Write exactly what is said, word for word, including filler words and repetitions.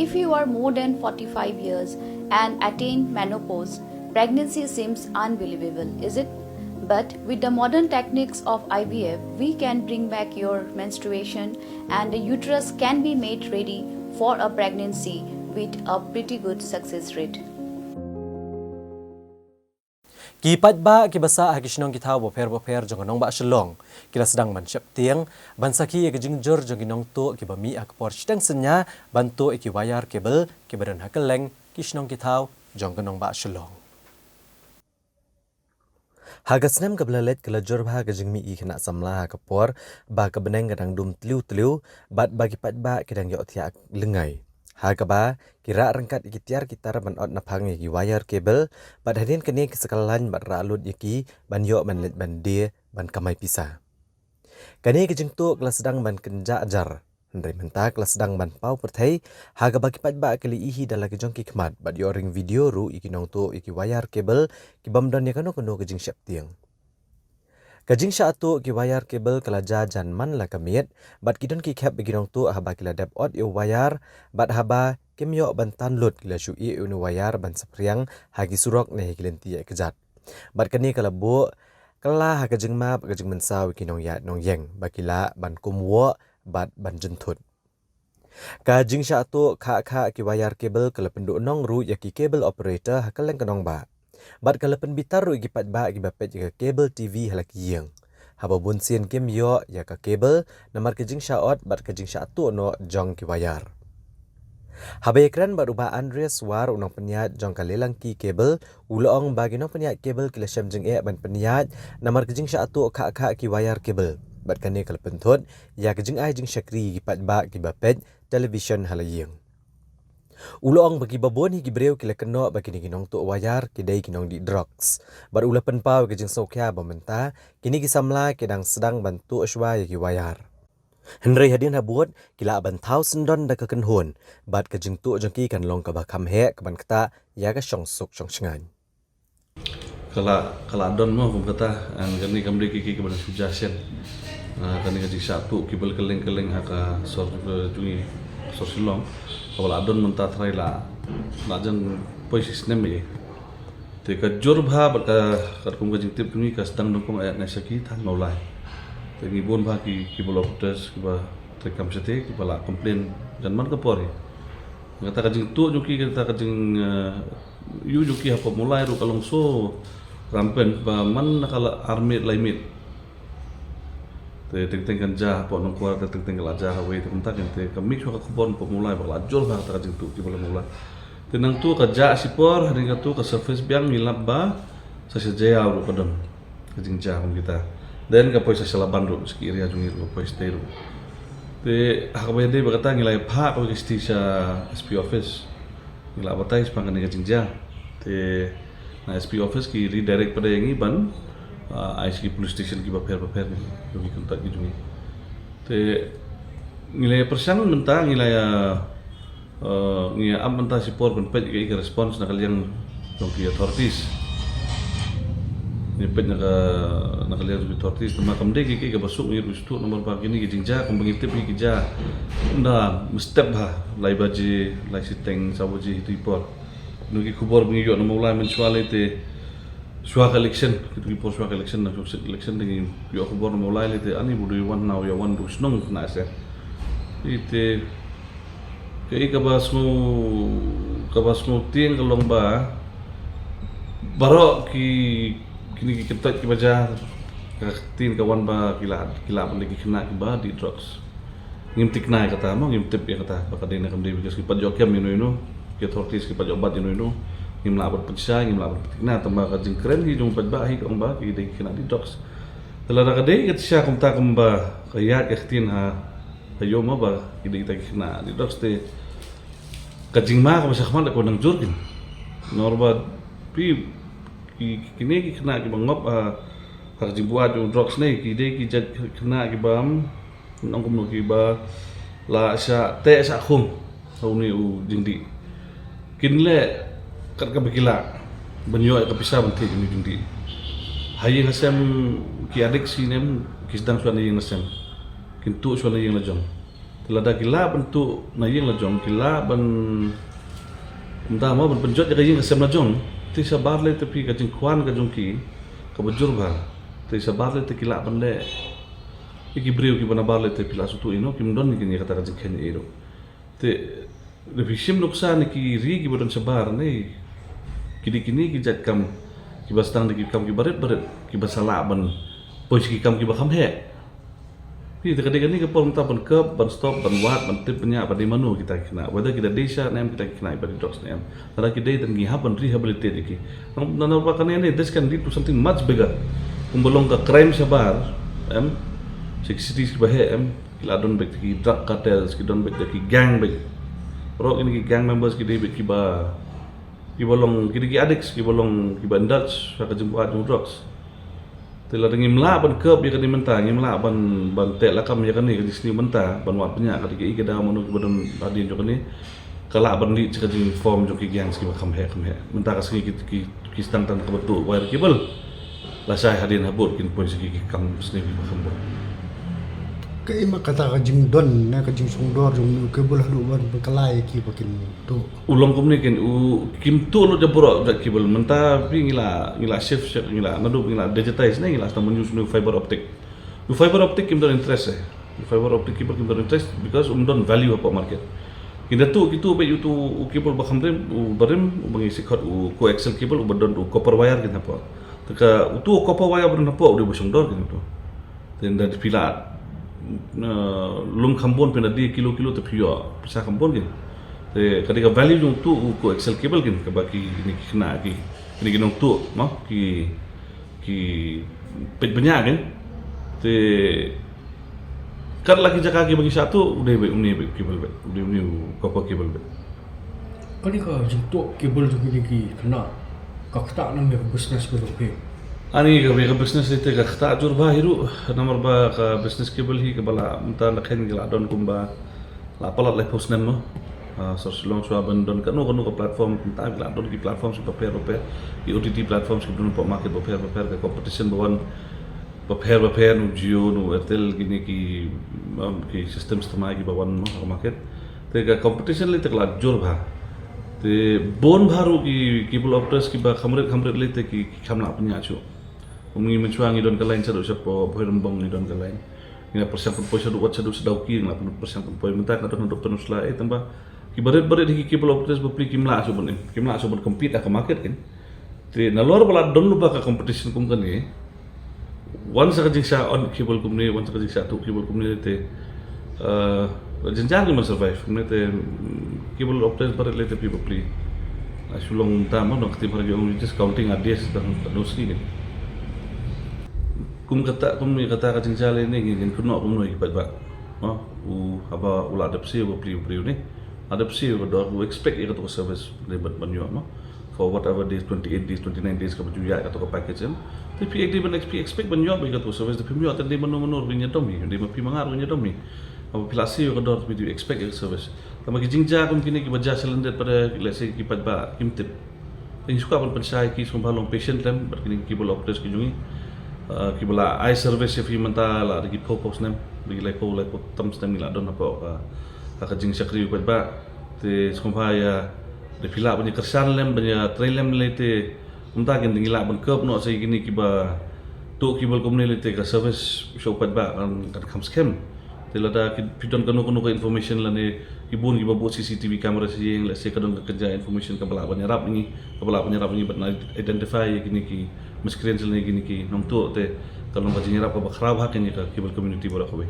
If you are more than forty-five years and attain menopause, pregnancy seems unbelievable, is it? But with the modern techniques of I V F, we can bring back your menstruation and the uterus can be made ready for a pregnancy with a pretty good success rate. Ki paidbah kiba sah ha ki shnong ki thaw bapher bapher jong ka nongbah Shillong ki la sdang ban sheptieng ban sakhi ïa ka jingjur jong ki nongtuh kiba mih ha ka por shiteng synñia ban tuh ïa ki wire cable kiba don ha kylleng ki shnong ki thaw jong ka nongbah Shillong. Ha ka snem kaba la leit ka la jur bha ka jingmih ki khynnah samla ha ka por ba ka bneng ka dang dum tliw tliw bad ba ki paidbah ki dang ïohthiah lyngngai. Ha kaba ki rah ryngkat ïa ki tiar ki tar ban ot naphang ïa ki wire cable bad hadien kane ki sa kylla lain bad rah lut ïa ki ban ïoh ban leit ban die ban kamai pisa. Kane ka jingtuh ka la sdang ban kynjah jar. Hynrei mynta ka la sdang ban paw pyrthei ha kaba ki paidbah ki la ïohi da la ki jong ki khmat bad ïoh ring video ruh ïa ki nongtuh ïa ki wire cable ki bym don ïa kano kano ka jingsheptieng. Ka jingshah tuh ki wire cable ka la jia jan man la ka miet bad ki don ki khep ba ki nongtuh haba ki la dep ot ïa u wire bad haba kim ïoh ban tan lut ki la shu ïeh ïa une u wire ban saphriang ha ki surok ne ha ki lynti ïaid kjat. Bad kane ka la buh kylla ha ka jingma bad ka jingmynsaw ïa ki nongïaid nongïeng ba ki lah ban kumwah bad ban jynthut. Ka jingshah tuh khah khah ki wire cable ka la pynduhnong ruh ïa ki cable operator ha kylleng ka nongbah. Bad ka la pynbitar ruh ïa ki paidbah kiba peit ïa ka cable T V ha la ki ïing. Haba bun sien kim ïoh ïa ka cable namar ka jingshah ot bad ka jingshah tuh noh jong ki wire. Haba ïakren bad u Bah Andreas War u nongpynïaid jong ka Lelangki Cable, u la ong ba ki nongpynïaid cable ki la shem jingeh ban pynïaid namar ka jingshah tuh khah khah ki wire cable bad kane ka la pynthut ïa ka jingai jingshakri ïa ki paidbah kiba peit television ha la ïing. U la ong ba kiba bun hi ki briew ki la kynnoh ba kine ki nongtuh wire ki dei ki nongdih drugs bad u la pynpaw ïa ka jingsngewkhia ba mynta kine ki samla ki dang sdang ban tuh shuwa ïa ki wire. Hynrei hadien habud ki lah ban thaw syndon da ka kynhun bad ka jingtuh jong ki kan long kaba kham heh kaban ktah ïa ka shongsuk shongshngaiñ. Ka la ka la don mo kum kata, and kane kam dei ki ki kiba dang shu jia shen. Ah, kane ka jingshah tuh cable kylleng kylleng ha ka sor jong ngi, sor Shillong. Kaba la don mynta trai la la jan poi shi snem ïa. Te ka jur bha bad ka katkum ka jingtip jong ngi ka sdang nyngkong ïa ngai sha ki thaiñ Mawlai. Te ngi bun bha ki kiba la protest kiba treikam shatei kiba la complain jan man ka por hi. Kata ka jingtuh jong ki kata ka jing, eh, ïuh jong ki hapoh Mawlai ruh ka long so rampant ba man na ka la ar miet lai miet. Te teng teng kan jia hapoh Nongkwar, te teng teng ka la jia hawei, te kumta kan te ka mih shuwa ka khubor hapoh Mawlai ba ka la jur bha kata ka jingtuh kiba la Mawlai. Te nangtu ka jia shipor, hadien katu ka surface biang ngi lap ba sa sha Jaïaw ruh ka don ka jingjia kum kita. Then ka poi sa sha Laban ruh, sha ki area jong ngi ruh ka poi shatei ruh. Te ha kaba ïadei bad kata ngi la ïa phah kawei ka shithi sha S P office. Ngi la batai shaphang kane ka jingjia. Te na S P office ki redirect pat ïa ngi ban, ah, ai sha ki police station kiba pher ba pher jong ki kynthei ki jong ngi. Te ngi la ïa pyrshang mynta ngi la ïa, eh, ngi ïa ap mynta shipor ban peit kaei ka response na ka liang jong ki authorities. Ngi peit na ka, na ka liang jong ki authorities, namar kam dei kaei kaba suk ngi ruh shuh namar ba kine ki jingjia kumba ngi tip ki jia ynda mynstep bha, lai baje, lai shiteng, saw baje, ha kito ki por. Kino ki khubor ba ngi ïoh na Mawlai mynshuwa lei te shuwa ka election, kito ki por shuwa ka election, na shuwa ka election te ngi ïoh khubor na Mawlai lei te ani ba u dei u wan na u ïa wan u shnong na seh. Te kaei kaba sngew, kaba sngewtieng ka long ba baroh ki, kine ki kynthei kiba jia ka ktien ka wan ba ki la, ki la ban dei ki khynnah kiba dih drugs. Ngim thikna ïa kata mo, ngim tip ïa kata ba ka dei ne kam dei, because ki pat ïoh kem ïano ïano, ki authorities ki pat ïoh bat ïano ïano. Ngim lah ban pynshai, ngim lah ban pynthikna, tangba ka jingkren hi jong u paidbah hi ka ong ba ki dei ki khynnah dih drugs. Te lada ka dei kata shisha kumta kumba ka ïaid ka ktien ha, ha ïoh mo ba ki dei kita ki khynnah dih drugs te ka jingma kaba shakhmat la ka nang jur kin. Namar ba phi, ki, kine ki khynnah kiba ngop ha, ha ka jingbuaid jong u drugs ne, ki dei ki jait khynnah kiba, ong kumno, kiba la shah teh shah khum ha une u jingdih. Kin leh kat kaba ki lah ban ïoh ïa ka pisa ban thied une u jingdih. Ha ïing ha sem ki addict shi ne em, ki sdang shuwa na ïing na sem. Kin tuh shuwa na ïing la jong. Lada ki lah ban tuh na ïing la jong, ki lah ban, mynta mo, ban pynjot ïa ka ïing ka sem la jong, te shabar lei te phi ka jingkwah ka jong ki kaba jur bha. Te shabar lei te ki lah ban leh ïa ki briew kiba nabar lei te phi lah shu tuh ïa no, kim don ïa kata ka jingkheiñ ei ruh. Te da phi shim nuksa na ki ri kiba don shabar ne, ki dei kine ki jait kam kiba sdang da ki kam kiba rit ba rit, kiba sa lah ban poi sha ki kam kiba kham heh. Phi, te ka dei kane ka por mynta ban kop, ban stop, ban wad, ban tip bniah ba dei mano kita ki khynnah, whether ki da dei sha ne em kita ki khynnah ba dei drugs ne em. Lada ki dei, then ngi hap ban rehabilitate ïa ki. Nang, nang, nang ba kane ne, this can lead to something much bigger. Kumba long ka crime shabar, em, sha ki cities kiba heh, em, ki la don beit ki drug cartels, ki don beit ki gang beit. Baroh kine ki gang members ki dei beit kiba, kiba long, ki dei ki addicts, kiba long, kiba indulge sha ka jingbuaid jong drugs. Te lada ngim lah ban kop ïa kane mynta, ngim lah ban, ban teh lakam ïa kane ka jingsniew mynta, ban wad bniah ka dei kaei ka daw mano kiba don hadien jong kane, ka lah ban leit sha ka jingform jong ki gangs kiba kham heh kham heh. Mynta ka sngi ki, ki, ki sdang tang kaba tuh wire cable, lashai hadien habud kin poi sha ki, ki kam sniew kiba kham bun. Kaei ma kata ka jingdon ne ka jingsngewdor jong u cable haduh ban pynkylla ïa ki ba kin tuh? U long kumne kin, u kim tuh lut da baroh da cable. Mynta phi ngi la, ngi la shift, shift, ngi la, naduh ngi la digitize ne, ngi la sdang ban use u fiber optic. U fiber optic kim don interest eh. U fiber optic cable kim don interest because um don value hapoh market. Kin da tuh, ki tuh beit utu u cable ba kham rim, u barim, uba ngi sa khot u coaxial cable, uba don u copper wire kin hapoh. Te ka utu u copper wire ba don hapoh u dei ba shongdor kin utu. Te ynda phi la, eh, lum kham bun, phi ynda die kilo kilo te phi ïoh pisa kham bun kin. Te ka dei ka value jong utu u coaxial cable kin, kaba kine ki khynnah ki, kine ki nongtuh, no, ki, ki peit bniah kin. Te kat la ki jaka kiba ngi shah tuh, u dei beit, une beit cable beit, u dei une u copper cable beit. Kane ka jingtuh cable jong kine ki khynnah ka ktah ne em ïa ka business ka jong phi? Ani, ka, ka business lei te ka ktah jur bha hi ruh, namar ba ka business cable hi kaba la mynta na khein ka la don kumba la palat laiphew snem mo. Ah, sor Shillong shuwa ban don kano kano ka platform, mynta ka la don ki platform bapher bapher, ki O T T platform ki don hapoh market bapher bapher, ka competition ba wan bapher bapher, nu Jio, nu Airtel, kine ki, um, ki systems thymmai kiba wan mo ha market. Te ka competition lei te ka la jur bha. Te bun bha ruh ki, ki cable operators kiba kham rit kham rit lei te ki, ki kham lah pynïaid shuh. Kum ngi mynshuwa ngi don ka line shaduh shapoh Bhoirymbong, ngi don ka line. Ngi la pyrshang pynpoi shaduh wat shaduh Sdawki, ngi la pyrshang pynpoi, mynta ka don haduh Pynursla, eh, tang ba kiba rit ba rit hi ki cable operators bapli kim lah shuh ban im, kim lah shuh ban compete ha ka market kin. Te nalor ba la don lypa ka competition kum kane, wan sa ka jingshah on cable kumne, wan sa ka jingshah tuh cable kumne te, eh, jynjar ngi ban survive kumne te, mm, cable operators ba rit lei te phi bapli. La shu long tam mo, nongkti ba ngi ong just counting our days, tang katno sngi ne. Kum kata, kum ïa kata ka jingshah lei ne, ngin, ngin kynnoh kumno ïa ki paidbah. Mo, u, haba u la dep siew bapli u briew ne, la dep siew ka dor, u expect ïa kato ka service lei ban, ban ïoh mo. For whatever days, twenty-eight days, twenty-nine days, kaba ju ïaid kato ka package em. Te phi dei ban ex-, phi expect ban ïoh beit kato ka service, te phim ïoh, te dei mano mano ruh kin ïadom hi, dei ma phi ma nga ruh kin ïadom hi. Haba phi la siew ka dor, phi dei expect ïa ka service. Tang ba ki jingjia kum kine kiba jia shilyndet pat, let's say, ki paidbah kim tip. Te ngi shu kwah ban pynshai ïa ki, sngewbha long patient lem bad kine ki cable operators ki jong ngi. Ah, kiba la ai service ïa phi mynta la da ki phew phew snem, da ki laiphew, laiphew tam snem ngi la don hapoh ka, ka, ka jingshakri u paidbah. Te sngewbha ïa, da phi lah ban ïa kyrshan lem, ban ïa trei lem lei te, mynta kin ngi lah ban kop noh sa ïa kine kiba tuh cable kumne lei te ka service sha u paidbah kan, kan kham skhem. Te lada ki, phi don kano kano ka information lane ki bun kiba bud C C T V camera sha ïing, let's say ka don ka kynja information kaba lah ban ïarap ïa ngi, kaba lah ban ïarap ïa ngi ban identify ïa kine ki miscreants lane kine ki nongtuh, te ka long ka jingïarap kaba khraw ha kane ka cable community baroh kawei.